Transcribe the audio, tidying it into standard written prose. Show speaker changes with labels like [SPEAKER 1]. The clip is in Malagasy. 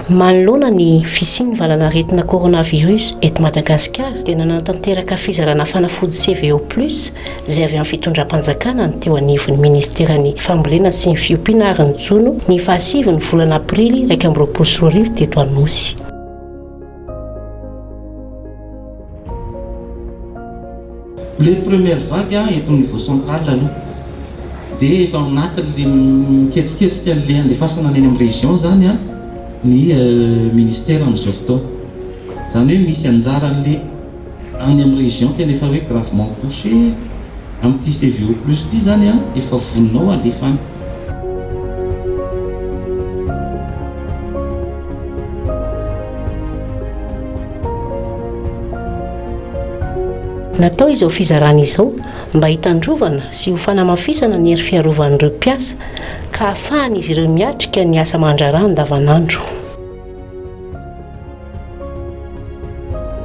[SPEAKER 1] Manoloana ny fisian'ny valanaretina coronavirus eto Madagasikara dia nanatanteraka fizarana fanafody CVO plus izay avy amin'ny fitondram-panjakana ny teo anivon'ny ministeran'ny fambolena sy ny fiompiana ary ny jono ny fahasivy ny volana aprily 2021 teto Anosy.
[SPEAKER 2] Le première vague eto niveau central aloha dia efa ao anatin'le miketriketrika an'le handefasana any amin'ny région zany ny ministère amin'izao fotoana. Zany hoe misy anjaran'le any amin'ny région tena efa hoe gravement touché amin'ity CVO plus ity zany efa vonona ao alefa any.
[SPEAKER 1] Natao izao fizarana izao mba hitandrovana sy ho fanamafisana ny hery fiarovan'ireo mpiasa ka hahafahan'izy ireo miatrika ny asa aman-draharaha andavanandro.